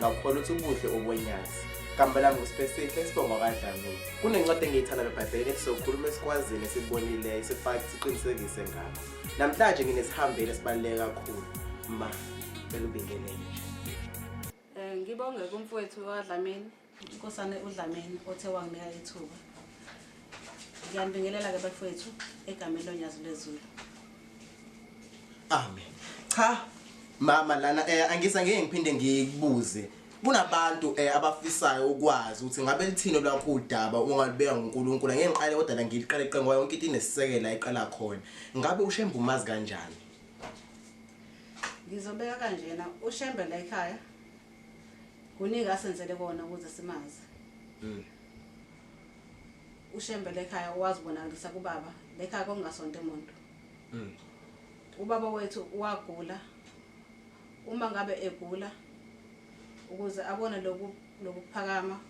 Ngakukholwa ukuthi ubuhle obonyazi. Gama lami nguSiphesihle isibongo kaDlamini. Kunencwadi engiyithanda beBhayibhelini ethi sokhuluma esikwazini esikubonileyo sifake siqinisekise ngakho. Namhlanje nginesihambeli esibaluleke kakhulu. Ma, cela ubingelele nje. Ngibonge kumfowethu waDlamini, inkosana uDlamini othe wanginika ithuba. Ngiyanibingelela-ke bafowethu egameni loNyazi lwezulu. Amen. Cha mama lana angisa ngeke ngiphinde ngikubuze. Kunabantu abafisayo ukwazi ukuthi ngabe lithini lwakho udaba ungalubeka ngoNkulunkulu. Angeke ngiqale kodwa la ngiliqale qe ngoba yonke into inesisekelo la iqala khona. Ngabe uShembe umazi kanjani? Ngizobeka kanjena uShembe la ekhaya kuningi asenzele kona ukuze simazi. UShembe la ekhaya wazibonakalisa kubaba, la ekhaya kwakungasonto muntu. Ubaba wethu wagula, uma ngabe egula ukuze abone loku lokuphakama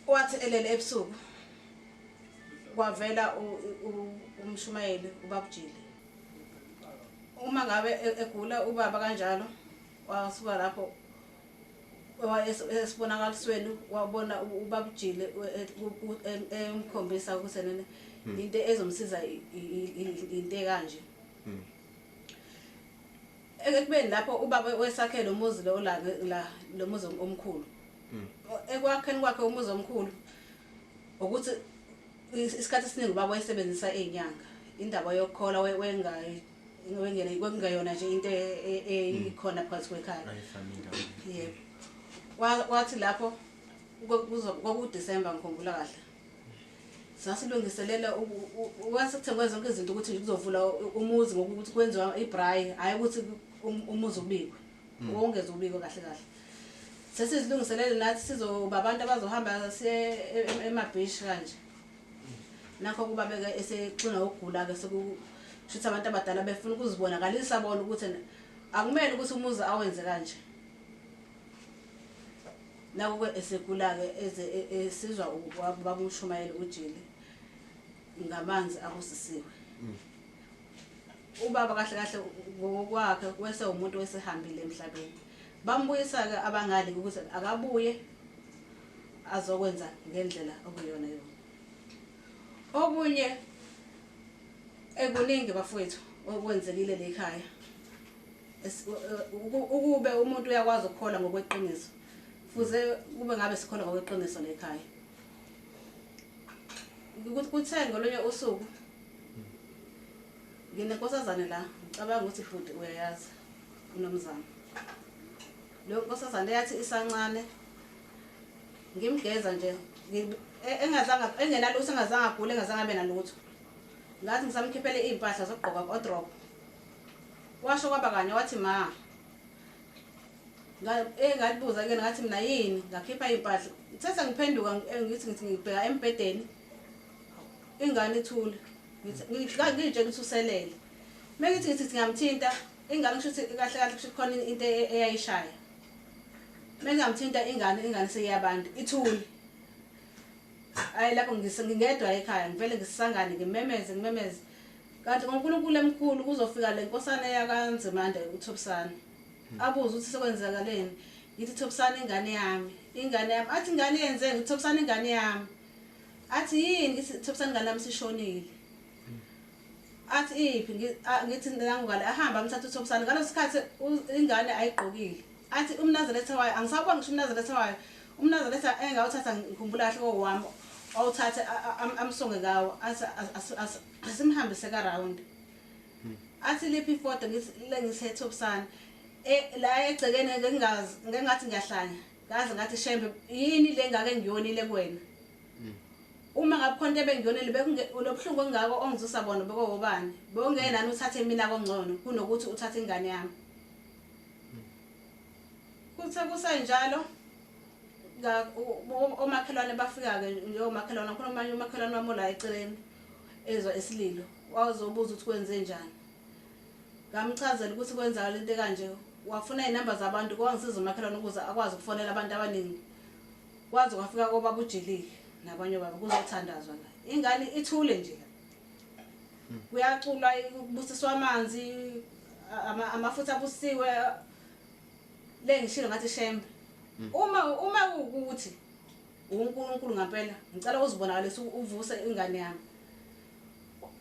wathi elele ebusuku kwavela umshumayeli uBabujile. Uma ngabe egula ubaba kanjalo wasuka lapho esibonakalisweni wabona uBabujile emkhombisa ukuthi nene into ezomsiza into ekanje. Ekubeni lapho ubaba wesakhe lo muzi lo la la lo muzi omkhulu. Ekwakheni kwakhe umuzi omkhulu ukuthi isikhathi esiningi ubaba wayesebenzisa izinyanga. Indaba yokukholwa wengene kwakungeyona nje into eyikhona phakathi kwekhaya. Yebo. Wathi lapho kwaku-December ngikhumbula kahle. Sasilungiselela wasekuthengwe zonke izinto ukuthi kuzovula umuzi ngokuthi kwenziwa ibraai, hhayi ukuthi umuzi ubikwe. Wongeze ubikwe kahle kahle. Sesizilungiselele nathi sizoba abantu abazohamba siye emabhishi kanje. Nakho kuba beke esexinwa ukugula-ke sekushuthi abantu abadala befuna ukuzibonakalisa bona ukuthi akumele ukuthi umuzi awenze kanje. Nakho-ke esegula-ke eze esizwa ubaba umshumayeli uJili ngamanzi abusisiwe. Ubaba kahle kahle ngokwakhe wese umuntu wesehambile emhlabeni. Bambuyisa-ke abangali ukuthi akabuye azokwenza ngendlela okuyona yona. Okunye ekuningi bafowethu okwenzekile le ekhaya. Ukube umuntu uyakwazi ukukholwa ngokweqiniso. Fuze kube ngabe sikholwa ngokweqiniso le ekhaya. Kuthe ngolunye usuku nginenkosazane la, ngicabanga ukuthi bhuti uyayazi unomzamo. Leyo nkosazane yathi isancane ngimgeza nje engazange engenalutho engazange agule engazange abe nalutho. Ngathi ngisamkhiphele iy'mpahla zokugqoka ku-odrop. Washo kwaba kanye wathi ma ngalibuza kuyena ngathi mina yini ngakhipha iy'mpahla. Ngithe sengiphenduka ngithi ngithi ngibheka embhedeni ingane ithule. Ngiyitshela ukuthi uselele. Mengithi ngithi ngiyamthinta ingane kusho ukuthi kahle kahle kusho khona into eyayishaya. Mengingamthinta ingane ingane seyiyabantu ithule. Hayi lapho ngingedwa ekhaya ngivele ngisangane ngimemeze ngimemeze. Kanti ngoNkulunkulu emkhulu kuzofika le nkosana yakaNzimande uThobisane. Abuze ukuthi sekwenzakaleni. Ngithi Thobisane ingane yami, ingane yami. Athi ingane yenzeni? Ngithi Thobisane ingane yami. Athi yini? Ngithi Thobisane ingane yami sishonile. Athi iphi? Ngithi nangu ngale ahamba amthatha uThobisane. Ngaleso sikhathi ingane ayigqokile. Athi umNazaretha wayo angisawuboni ngisho umNazaretha wayo. UmNazaretha engawuthatha ngikhumbula kahle kowami awuthathe amsonge ngawo athi asimhambise ka round. Athi liphi ifoto ngithi lengithe Thobisane. La egcekeni ngingazi ngengathi ngiyahlanya. Ngaze ngathi Shembe yini le ngake ngiyonile kuwena. Uma ngabe khona into ebengiyonile lobuhlungu engako ongizwisa bona bekowobani. Bewungenani uthathe mina kongcono kunokuthi uthathe ingane yami. Kuthe kusenjalo omakhelwane bafika-ke njengomakhelwane khona omanye umakhelwane wami ola eceleni ezwa isililo wazobuza ukuthi kwenze njani. Ngamchazela ukuthi kwenzakala into ekanje wafuna iy'namba zabantu kwangisiza umakhelwane ukuze akwazi ukufonela abantu abaningi. Kwaze kwafika kobaba uJilile nabanye obaba kuzothandazwa la. Ingane ithule nje la. Kuyaculwa kubusiswa amanzi amafutha abusiwe. Le ngishilo ngathi Shembe, uma kuwukuthi uNkulunkulu ngampela, ngicela uzibonakalise uvuse ingane yami.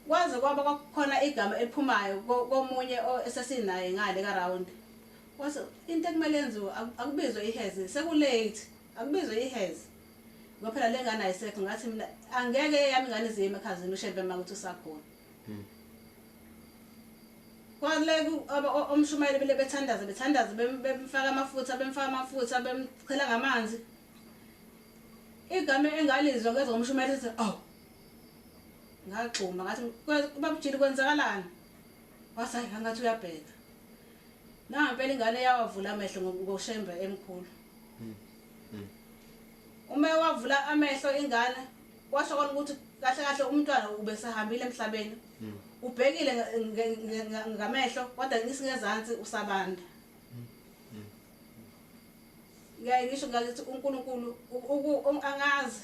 Kwaze kwaba kwakukhona igama eliphumayo komunye esesinaye ngale ka-round. Wathi into ekumele yenziwe akubizwe iheze, seku-late, akubizwe iheze. Ngoba phela le ngane ayisekho. Ngathi mina angeke eyami ingane iziye emakhazini uShembe uma kuthi usakhona. Kwale omshumayeli bele bethandaza bethandaza bemfaka amafutha bemfaka amafutha bemchela ngamanzi. Igama engalizwa ngezwa umshumayeli ethi awu. Ngagxuma ngathi babujili kwenzakalani? Wathi hayi angathi uyabheka. Nangampela ingane yawavula amehlo ngoShembe emkhulu. Uma wavula amehlo ingane washo kona ukuthi kahle kahle umntwana ubesehambile emhlabeni. Ubhekile ngamehlo kodwa ngisingezansi usabanda. Ngiyaye ngisho ngathi uNkulunkulu angazi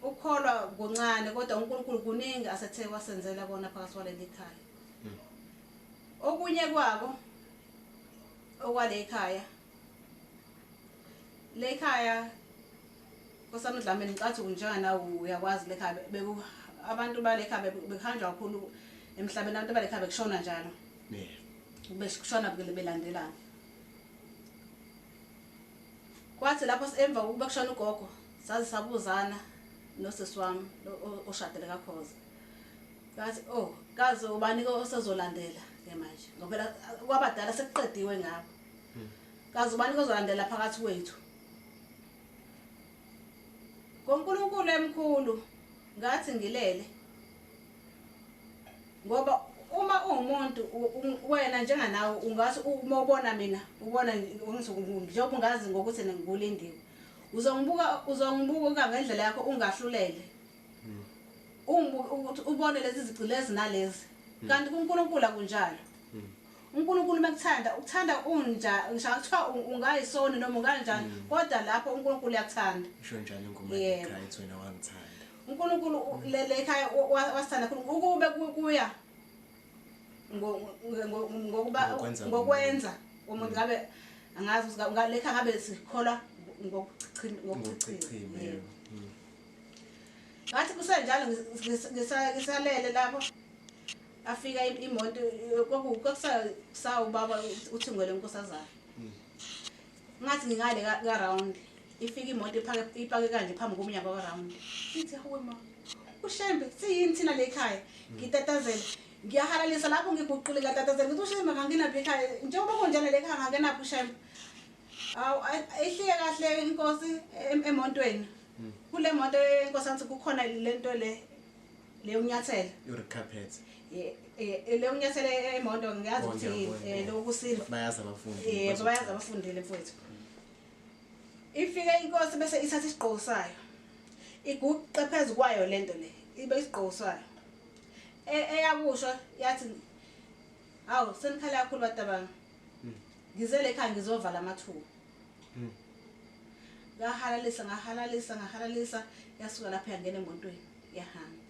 ukukholwa kuncane kodwa uNkulunkulu kuningi asethe wasenzela kona phakathi kwaleli khaya. Okunye kwako okwale khaya, le khaya Nkosana uDlamini, ngicathi njenganawe uyakwazi le khaya beku abantu bale khaya bekuhanjwa kakhulu emhlabeni, abantu bale khaya bekushona njalo. Bekushona belandelana. Kwathi lapho emva kokuba kushona ugogo, saze sabuzana nosisi wami oshadele kaKhoza. Ngathi oh, kaze ubani ke osezolandela ke manje? Ngoba phela kwabadala sekuqediwe ngabo. Kaze ubani ke ozolandela phakathi kwethu? NgoNkulunkulu emkhulu ngathi ngilele. Ngoba uma uwumuntu wena njenganawe ungathi uma ubona mina ubona njengoba ungazi ngokuthi ngikulindiwe. Uzongibuka uzongibuka ngendlela yakho ungahlulele. Ungibuka ubone lezi zici lezi nalezi. Kanti kuNkulunkulu akunjalo. uNkulunkulu mekuthanda ukuthanda unja ngisho kuthiwa ungayisoni noma unganjani kodwa lapho uNkulunkulu uyakuthanda. Isho njalo ingoma ekhaya ethi wena wangithanda. uNkulunkulu le ekhaya wasithanda kakhulu ukube kuya ngokuba ngokwenza umuntu ngabe angazi ukuthi ngalekha ngabe sikholwa ngokuchichima. Ngathi kusenjalo ngisalele lapho afika imoto kwakusawubaba uthingwele inkosazana. Ngathi ngingale ka round ifika imoto ipake kanje phambi komnyango ka round. Ngithi hawe ma, uShembe siyini thina le ekhaya? Ngitatazela ngiyahalalisa lapho ngiguqile ngatatazela ngithi uShembe ngangenaphi ekhaya? Njengoba kunjena le ekhaya ngangenaphi uShembe? Awu ehlike kahle inkosi emontweni. Kule moto yenkosi athi kukhona lento le leyo unyathela. I-red carpet. Le unyathela emoto ngiyazi ukuthi yini lokhu silver. Bayazi abafundi. Yebo bayazi abafundile mfowethu. Ifike inkosi bese ithatha isigqoko sayo. Iguqe phezu kwayo lento le, ibe isigqoko sayo. Eyakusho yathi hawu senikhala kakhulu batabanga. Ngizele ekhaya ngizovala amathuba. Ngahalalisa ngahalalisa ngahalalisa yasuka lapho yangena emontweni yahamba.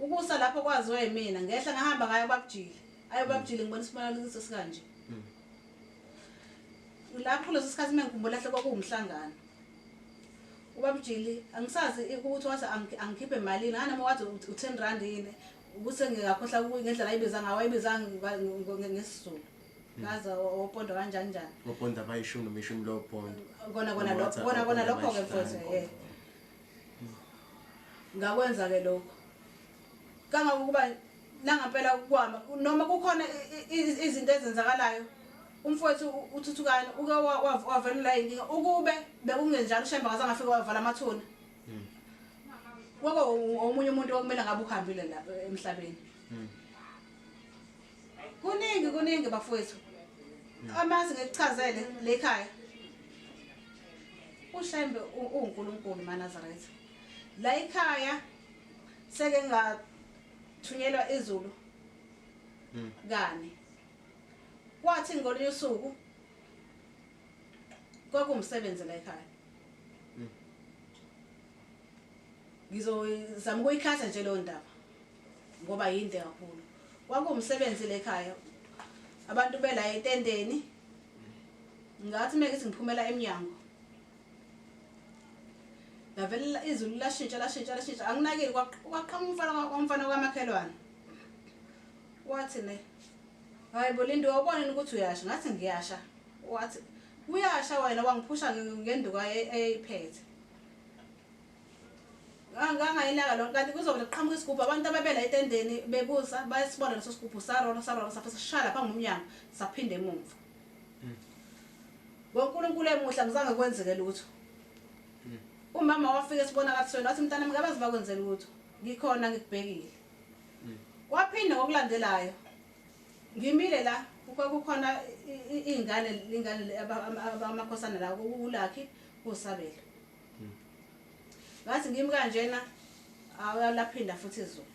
Ukusa lapho kwaziwa yimina ngehla ngahamba ngayo babujile. Ayo babujile ngibona isibonakaliso sikanje. Lapho kuleso sikhathi mengikhumbula kahle kwakuwumhlangano. Ubabujili angisazi ukuthi wathi angikhiphe malini ngani noma wathi u10 rand yini ukuthi ngingakhohlwa ngendlela ayibiza ngayo wayibiza ngesiZulu. Ngaza opondo kanjani njani. Opondo abayishumi noma ishumi lopondo. Kona kona lokho kona kona lokho ke mfowethu eh. Ngakwenza ke lokho. Kangangokuba nangampela kwami noma kukhona izinto ezenzakalayo umfowethu uthuthukani uke wavelula inkinga ukube bekungenjalo uShembe ngazange afike wavala amathuna. Kwako omunye umuntu okumele ngabe uhambile la emhlabeni. Kuningi kuningi bafowethu. Amazi ngikuchazele le ekhaya. uShembe uNkulunkulu maNazaretha. La ekhaya seke ngathunyelwa izulu. Kani. Kwathi ngolunye usuku kwakuwumsebenzi la ekhaya. Ngizozama ukuyikhatha nje leyo ndaba ngoba yinde kakhulu. Kwakuwumsebenzi la ekhaya. Abantu bela etendeni. Ngathi uma ngithi ngiphumela emnyango, lavele izulu lashintsha lashintsha lashintsha, anginakile, kwaqhamuka umfana umfana kwamakhelwane. Wathi ne, hayi bo Lindo, wawubona yini ukuthi uyasha? Ngathi ngiyasha. Wathi uyasha wena, wangiphusha ngenduku eyiphethe. Ngangayinaka lo, kanti kuzobe kuqhamuka isigubhu, abantu ababela etendeni bebusa bayasibona leso sigubhu, sarona sarona safa sishaya lapha ngomnyango, saphinde emumva. NgoNkulunkulu emuhle angizange kwenzeke lutho. Umama wafika esibonakalisweni wathi, mntanami, ngabazi bakwenze lutho, ngikhona ngikubhekile. Kwaphinde ngokulandelayo ngimile la, kukhona iy'ngane ingane amakhosana la, uLucky uSabelo. Ngathi ngimi kanjena, awuyalaphinda futhi izulu.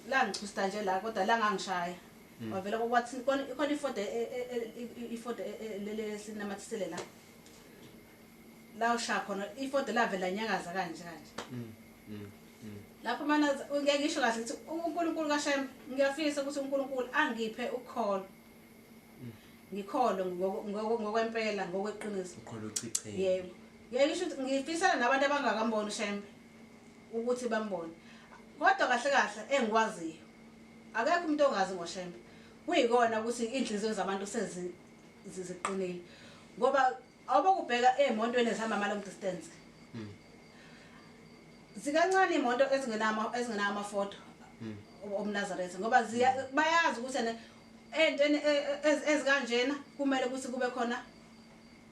Langichusta nje la, kodwa langangishaya. Wavela kwathi khona ifoto ifoto leli esinamathisele la. La ushaya khona ifoto lavela nyakaza kanje kanje. Lapho mana ngeke ngisho kahle ukuthi uNkulunkulu kaShembe, ngiyafisa ukuthi uNkulunkulu angiphe ukholo. Ngikholwe ngokwempela, ngokweqiniso. Ukholo uchicheke. Yebo. Ngeke ngisho ukuthi ngifisela nabantu abangakamboni uShembe ukuthi bambone. Kodwa kahle kahle engikwaziyo, akekho umuntu ongazi ngoShembe. Kuyikona ukuthi inhliziyo zabantu seziqinile. Ngoba awubokubheka ey'montweni ezihamba ama-long distance. Zikancane iy'moto ezingenawo amafoto omNazaretha, ngoba bayazi ukuthi ene ey'ntweni ezikanjena kumele ukuthi kube khona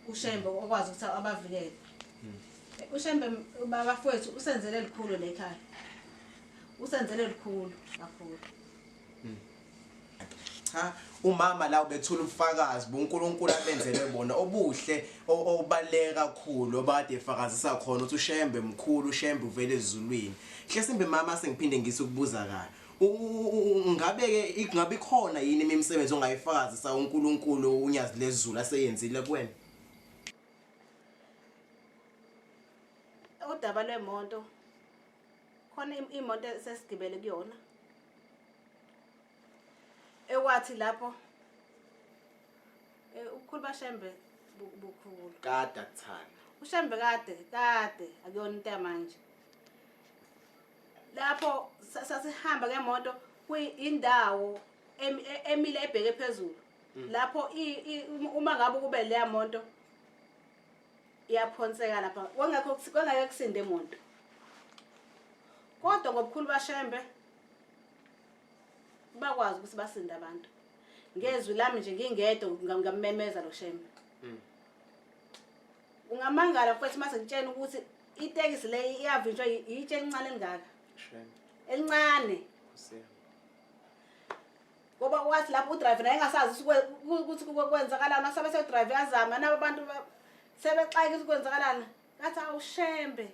uShembe okwazi ukuthi abavikele. UShembe bafowethu usenzele likhulu la ekhaya. Usenzele likhulu kakhulu. Cha, umama la ubethula ubufakazi buNkulunkulu abenzele bona obuhle obaleka kakhulu, obade efakazisa khona ukuthi uShembe mkhulu, uShembe uvele ezulwini. Hlesimbe mama, sengiphinde ngithi ukubuza kahle. Ngabe ke ingabe ikhona yini imisebenzi ongayifakazisa uNkulunkulu uNyazi lezulu aseyenzile kuwena? Udaba lwemoto, khona imoto esesigibele kuyona, ekwathi lapho ubukhulu baShembe bukhulu. Kade akuthanda. UShembe kade kade, akuyona into yamanje. Lapho sasihamba ngemoto kuyindawo emile ebheke phezulu. Lapho uma ngabe kube leya moto iyaphonseka lapha, kwangekho kwangeke kusinde imoto. Kodwa ngobukhulu baShembe bakwazi ukuthi basinde abantu. Ngezwi lami nje ngingedwa ngamemeza lo Shembe. Ungamangala mfethu mase ngitshena ukuthi itekisi le iyavinjwa yitshe elincane elingaka. Shembe. Elincane. Nkosi. Ngoba wathi lapho udriver naye engasazi ukuthi kwenzakalani, wasabe sedriver yazama nabo abantu sebexaka ukuthi kwenzakalani. Ngathi awuShembe.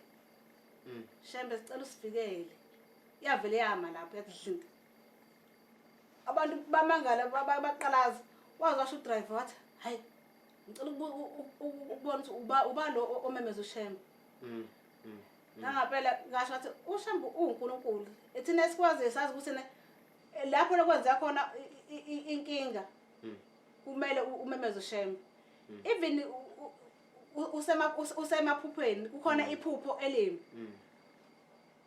Shembe sicela usivikele. Iyavele yama lapho yathi dlink. Abantu bamangala baqalaza. Waze washo udriver wathi, hayi, ngicela ukubona ukuthi uba lo omemeza uShembe. Nangempela ngasho ngathi uShembe uwuNkulunkulu. Thina esikwaziyo sazi ukuthi ne lapho lokwenzeka khona inkinga kumele umemeze uShembe. Even usemaphupheni kukhona iphupho elimi.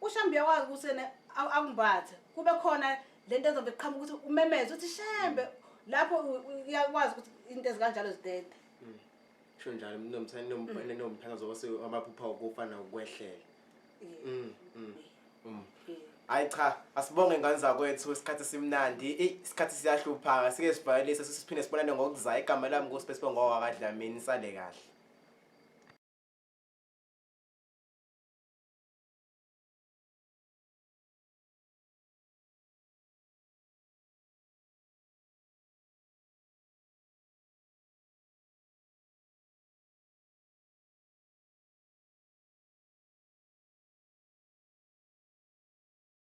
UShembe uyakwazi ukuthi ene akumbathe. Kube khona lento ezobe iqhamuka ukuthi umemeze uthi Shembe, lapho uyakwazi ukuthi into ezikanjalo zidede. Kusho njalo nomthandazo wase amaphupha okufana ukwehlela. Hayi cha, asibonge ngane zakwethu, isikhathi simnandi. Ey, isikhathi siyahlupha, sike sibhalise siphinde sibonane ngokuzayo. Igama lami nguSibesibo ngowa kaDlamini, sale kahle.